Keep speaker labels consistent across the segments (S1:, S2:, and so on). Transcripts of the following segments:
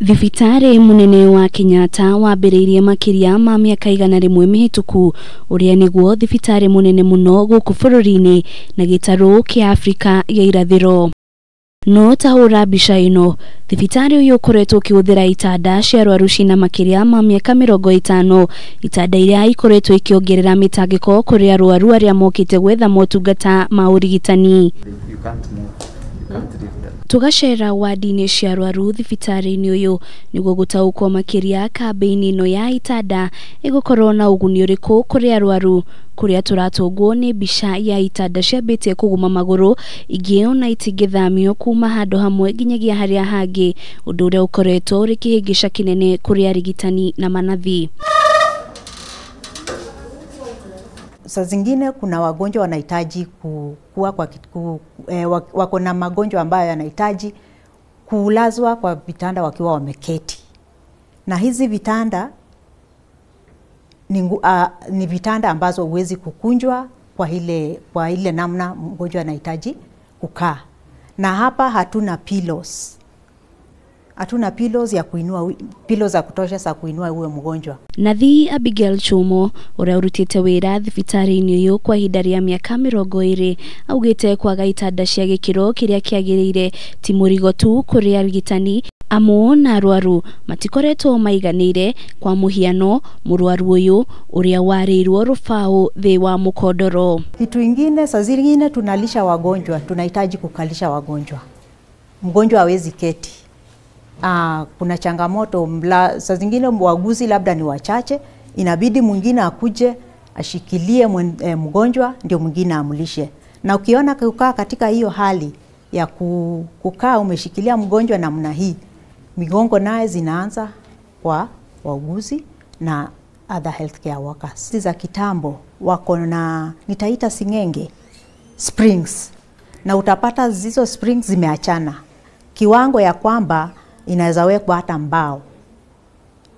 S1: Thibitarĩ munene wa Kenyatta wambĩrĩirie makĩria ma mĩaka 100 mĩhĩtũku, ũrĩa nĩguo thibitarĩ mũnene mũno gũkũ bũrũri-inĩ na gĩtarũ kĩa Afrika ya irathĩro. No ta hũra mbica ĩno, thibitarĩ ũyũ ũkoretwo ũkĩhũthĩra itanda cia arwaru cina makĩria ma mĩaka 50, itanda iria ikoretwo ikĩongerera mĩtangĩko kũrĩ arwaru arĩa mokĩte gwetha motungata ma ũrigitani. Tũgacera wadi-inĩ cia arwaru thibitarĩ-inĩ ũyũ nĩguo gũtaũkwo makĩria kambĩini ĩno ya itanda ĩgũkorwo na ũguni ũrĩkũ kũrĩ arwaru, kũrĩa tũratũngwo nĩ mbica ya itanda ciambĩtie kũguma magũrũ, ingĩ ona itingĩthamio kuma handũ hamwe nginyagia harĩa hangĩ, ũndũ ũrĩa ũkoretwo ũrĩ kĩhĩngĩca kĩnene kũrĩ arigitani na manathi.
S2: Saa zingine kuna wagonjwa wanahitaji kuwa kwa wako na magonjwa ambayo yanahitaji kulazwa kwa vitanda wakiwa wameketi. Na hizi vitanda ni vitanda ambazo huwezi kukunjwa kwa ile namna mgonjwa anahitaji kukaa. Na hapa hatuna pillows. Hatuna pillows ya kuinua, pillows za kutosha za kuinua huyo mgonjwa.
S1: Nathi Abigail Chumo ũrĩa ũrutĩte wĩra thibitarĩ-inĩ ũyũ kwa ihinda rĩa mĩaka 20 augĩte kwaga itanda cia gĩkĩro kĩrĩa kĩagĩrĩire ti mũrigo tu kũrĩ arigitani amu na arwaru matikoretwo maiganĩire. Kwa mũhiano mũrwaru ũyũ ũrĩa warĩirwo rũbaũ thĩ wa mũkondoro.
S2: Kitu ingine, saa zingine tunalisha wagonjwa, tunahitaji kukalisha wagonjwa. Mgonjwa hawezi keti. Kuna changamoto, saa zingine wauguzi labda ni wachache, inabidi mwingine akuje ashikilie mgonjwa ndio mwingine amlishe. Na ukiona kukaa katika hiyo hali ya kukaa umeshikilia mgonjwa namna hii, migongo naye zinaanza kwa wauguzi na other healthcare workers. Za kitambo wako na nitaita singenge springs, na utapata zizo springs zimeachana kiwango ya kwamba inaweza wekwa hata mbao.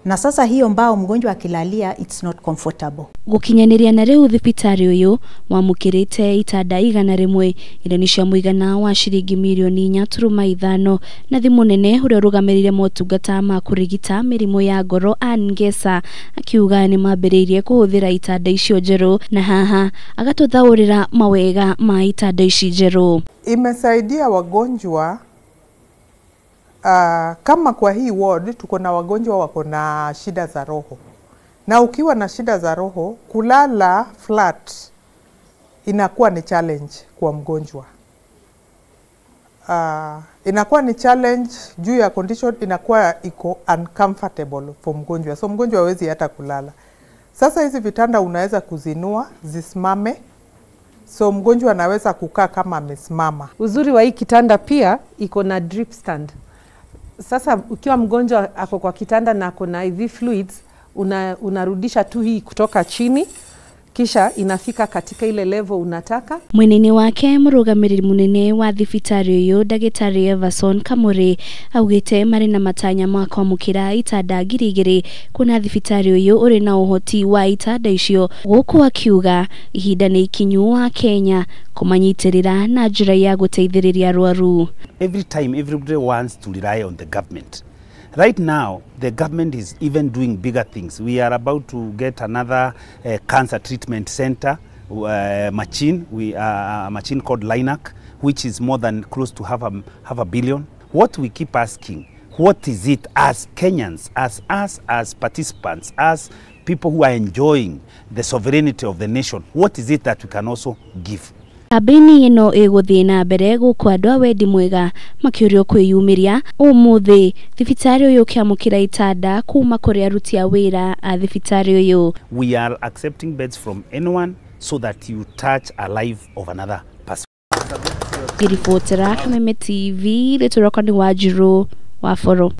S2: Na sasa hiyo mbao mgonjwa akilalia, it's not comfortable.
S1: Gukinyaniria na riu thibitari uyu wamukirite itanda 100 iria ni cia muigana wa ciringi mirioni 4.5. Na thi munene uria urugamirire motungata ma kurigita mirimu ya ngoro Ann Ngesa akiuga ni mambiriirie kuhuthira itanda icio njeru, na haha agatuthaurira mawega ma itanda ici njeru.
S3: Imesaidia wagonjwa. Kama kwa hii ward tuko na wagonjwa wako na shida za roho. Na ukiwa na shida za roho, kulala flat inakuwa ni challenge kwa mgonjwa. Inakuwa ni challenge juu ya condition, inakuwa iko uncomfortable for mgonjwa. So mgonjwa hawezi hata kulala. Sasa hizi vitanda unaweza kuzinua, zisimame. So mgonjwa anaweza kukaa kama amesimama.
S4: Uzuri wa hii kitanda pia iko na drip stand. Sasa ukiwa mgonjwa ako kwa kitanda na ako na IV fluids, unarudisha tu hii kutoka chini, kisha inafika katika ile level unataka.
S1: Mwenene wake mũrũgamĩrĩri mũnene wa thibitarĩ ũyũ ndagĩtarĩ Everson Kamuri augĩte marĩ na matanya ma kwamũkĩra itanda 2000 kuona thibitarĩ ũyũ ũrĩ na ũhoti wa itanda icio, gũkũ akiuga ihinda nĩ ikinyu wa Kenya kũmanyitĩrĩra na njĩra ya gũteithĩrĩria arwaru.
S5: Every time everybody wants to rely on the government. Right now, the government is even doing bigger things. We are about to get another cancer treatment center machine, a machine called LINAC, which is more than close to half a billion. What we keep asking, what is it as Kenyans, as us, as participants, as people who are enjoying the sovereignty of the nation, what is it that we can also give?
S1: Kambĩini ĩno ĩgũthiĩ na mbere gũkũ andũ a wendi mwega makĩũrio kwĩyumĩria. Ũmũthĩ thibitarĩ ũyũ ũkĩamũkĩra itanda kuma kũrĩ aruti a wĩra a thibitarĩ ũyũ.
S5: We are accepting beds from anyone so that you touch a life of another person.
S1: Ngĩribotera Kameme TV, rĩtwa rĩakwa nĩ Wanjirũ wa Boro.